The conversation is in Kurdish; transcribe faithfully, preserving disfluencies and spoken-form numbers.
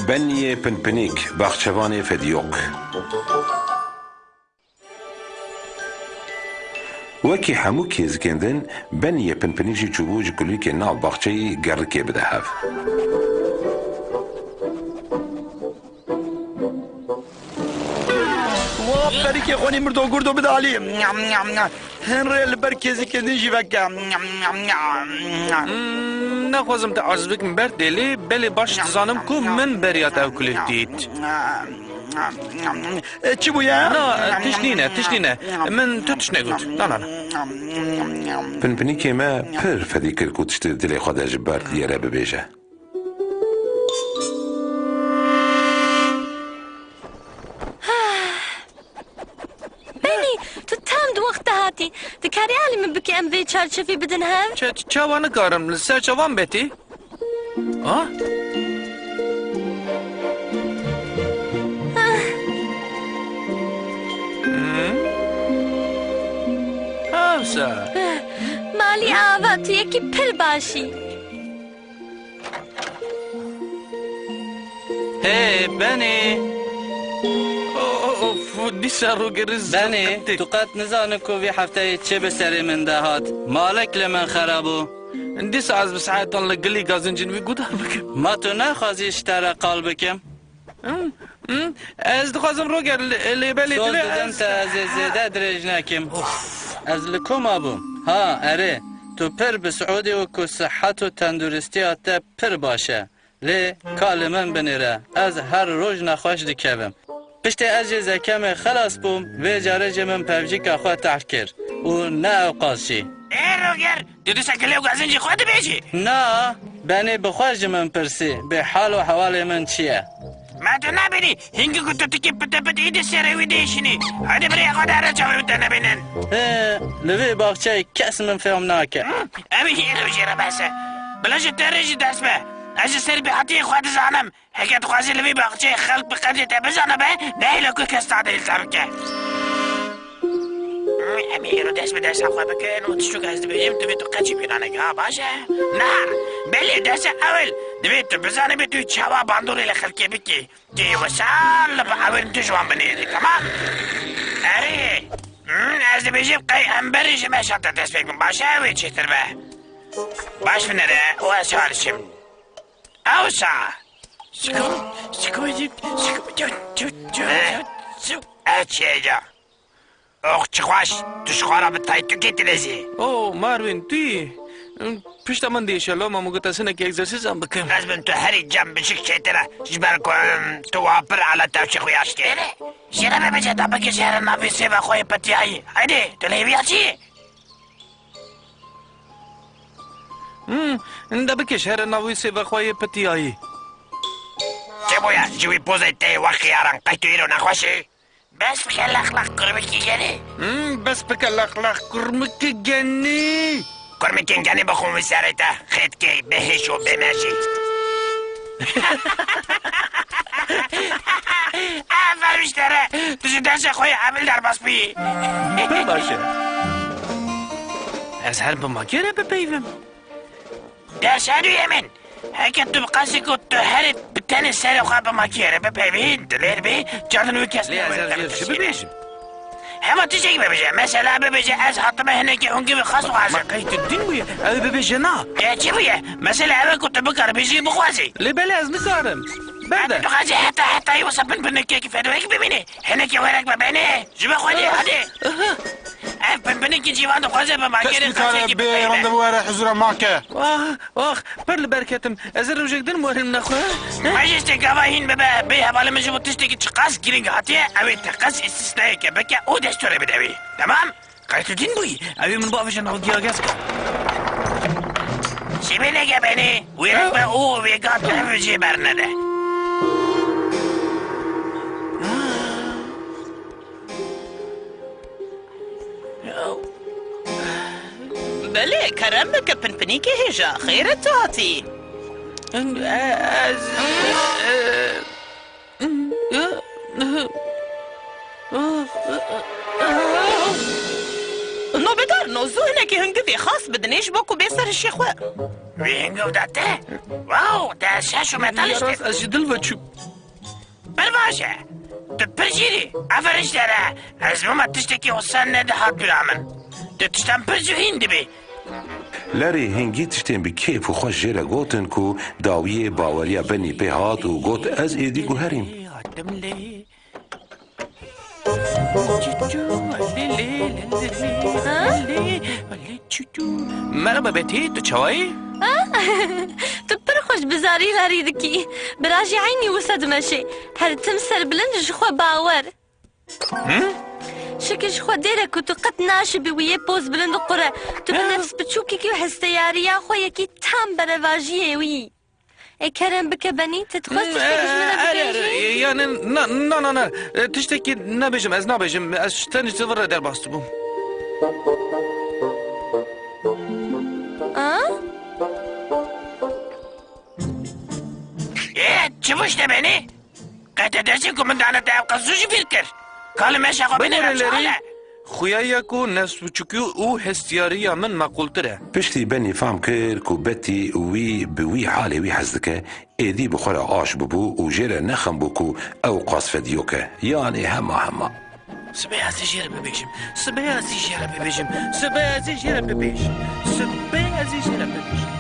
Beniyê Pinpinîk, baxçevanê Fediyok. Wekî hemû kêzikên din, Beniyê Pinpinîk jî çûbû ji kulîlkên nav baxçeyî gerikê bide hev. Wa perîkê xwenî mirdo gurdo bide alî. Hin rê li ber kêzikên din jî veke. Hmm, naxwazim te aciz bikim ber dê, lê belê baş dizanim ku min beriya te ew kulîlk dît. E, çi bûye? Na, tişt nîne, tişt nîne. Min tu tişt negot. Na, na, na. Pinpinîkê me pir fedî kir ku tiştê dilê xwe de ji ber diyê re bibêje. Benî, tu tam di wext de hatî. Dikarî alî min bikî em vê çarçevî bidin hev? Çe-, çawa nikarim? Li ser çavan betî? Ha? Ah. Hı? Hewsa. Malî ava, tu yekî pir baş î. Hey, Benî! O, o, of, dîsa rûgeriz Benî, tu qet nizane ku vî hefteyê çi bi serê min de hat. Malek li min xera bû. Dîsa ez bi saetan li gilî gazincên wî guhdar bikim. Ma tu naxwazî ji te re qal bikim? Him, him, ez dixwazim Roger, lê, lê belê Soz divê didim ez te ez ê zêde dirêj nekim. Of. Ez li ku mabûm? Ha, erê, tu pir bi siûdî û ku sihet û tenduristiya te pir baş e. Lê ka li min binêre, ez her roj nexweş dikevim. Piştî ez jê zekemê xelas bûm, vê carê jî min pevcîka xwe tehl kir û ne ewqas jî. Ê Roger, tu dîsa gilê û gazincî xwe dibêjî? Na, Benî bi xwe ji min pirsî, bê hal û hewalê min çi ye? Ma tu nabînî, hingî ku tu tikî pite pit îdî serê wî diêşînî. Hadi bi rêya xwe de here çavan wî te nebînin. He, li vê baxçeyê kes min fêm nake. Hı? Em ê hîro jê re behse. Bila ji te re jî dest be. Ez ji ser bêhatiyê xwe dizanim. Heke dixwazî li vî baxçeyê xelk bi qedrê te bizanibe, nehêle ku kes tadê li te bike. Em ê îro dest bi desta xwe bikin û tiştûk ez dibêjim, divê tu qet jî bîra neke, ha, baş e? Na, belê, dest e ewil. Divê tu bizanibî tu çawa bandorê li xelkê bikî. Tê wisa li bi ewil tu ji wan binêrî, temam? Erê, hmm, ez dibêjim qey em berê ji meşa te dest pê bikin, baş e? Ew ê çêtir be. Baş binêre û ez çalisim. Ewsa. Siko, siko, siko, siko, siko, siko. Eh. Ev çi ye ca? Ox çi xweş, tu ji xwe re bi taytûkê dilezî. Oh, Marvin, tu yî? Pişta min diêşe, loma min got ez hinekî egzersîzan bikim. Ez bin tu herî cem biçik çêtir e, ji ber ku, em, tu wa pir ala tewşê xwe ya şikê. Erê, jê re bibêje da bike ji here navê sêva xwe yê petiyayî. Heydê, tu li hêviya çi yî? Hmm, de bike ji here navê sêva xwe yê petiyayî. Çi bûye? Ji wî pozê te yê wek xiyaran, qey tu îro nexweş î? Bes bike leqleq kurmikî genî. Hmm, bes bike leqleq kurmikî genî. Kurmikên genî bixwin wî serê te. Xêtkê, bêhêş û bêmejî. Aferin ji te re. Tu ji deşa xwe yê evil derbas bûyî. Pir baş e. Ez her bi makê re bipeyivim. Deşa duyemîn. Heke tu bi qasî ku tu herî bi tenê serê xwe bi makiyê re bipeyivî, dilêr bî, cardin wî kes Lê ez newêre ez te jê çi bibêjim? Hema tiştek bibêje. Mesela bibêje, ez hatime hinekî hingivî xas û xazim. Ma qey tu din bûye? Ew ê bibêje na. E, çi bûye? Mesela ew e ku tu bikaribî jî bixwazî. Lê belê ez nikarim. Berde. Tu dixwazî heta hetayî wisa pinpinekekî fedwek bimînî? Hinekî werek be benê. Ji bo xwedê, hadi. Ev pinpinekî cîvan dixwaze bi makê Kes re nikare qaçekî bê bipeyve. Randevu were huzura make. Wah, wah, pir li ber ketim. Ez ê rojek din werim nexwe. Majestê gava hîn bibe, bê hevalê min ji bo tiştekî çiqas girîng hatiye, ew ê teqez îstisnayeke bike û destûrê bide wî. Temam? Qey tu din bûyî? Ew ê min bavêje nav giyageska. Şîbîneke benî, wî rek be û vêga te ev jê bernede. Belê, kerem bike, pinpinîkê hêja. Xêr e tu hatî? Ez, e, Nobedar, no zû hinekî hingivî xas bidinê ji bo ku bê ser hişê xwe. Wî hingov da te? Wow, te şaş û metal Ya işte. Rast, ez ji dil ve çûm. Pir baş e. Tu pir jîr î. Aferin ji te re. Ez bûma tiştekî wisa nedihat bira min. Tu tiştan pir cihîn dibî. Larry hingî tiştên bi kêf û xweş jê re gotin ku dawiyê baweriya Benî pê hat û got, "Ez êdî guherîm." Merhaba Betî, tu çawa yî? Tu pir xweş bizarî Larry dikî. Bira jî eynî wisa dimeşê. Her tim serbilind ji xwe bawer. Şikir ji xwe dêre ku tu qet naşibî wî yê poz bilind û qure. Tu bi nefs biçûkekî û hesteyariya xwe yekî tam berevajiyê wî. Ê kerem bike Benî, tu dixwest tiştekî ji min re Hmm, e, e, bibêjî? e, yani, na, na, na, na. E, tiştekî nebêjim, ez nabêjim. Ez ji tenê ji vir re derbas dibûm. A? Ê, çi bû ji te Benî? Qey te destê ku min dane te ew qas zû ji bîr kir? Ka li meşa xwe bêne Bibore Lerî, rewşa xwe. Xuya ye ku nefsbiçûkî û hestiyariya min meqûltir e. Piştî Benî fam kir ku Betî wî bi wî halê wî hez dike, êdî bi xwe re aş bûbû û jê re ne xem bû ku ew qas fediyok e. Yanî hema hema. Sibê ez ê jê re bibêjim. Sibê ez ê jê re bibêjim. Sibê ez ê jê re bibêjim. Sibê ez ê jê re bibêjim.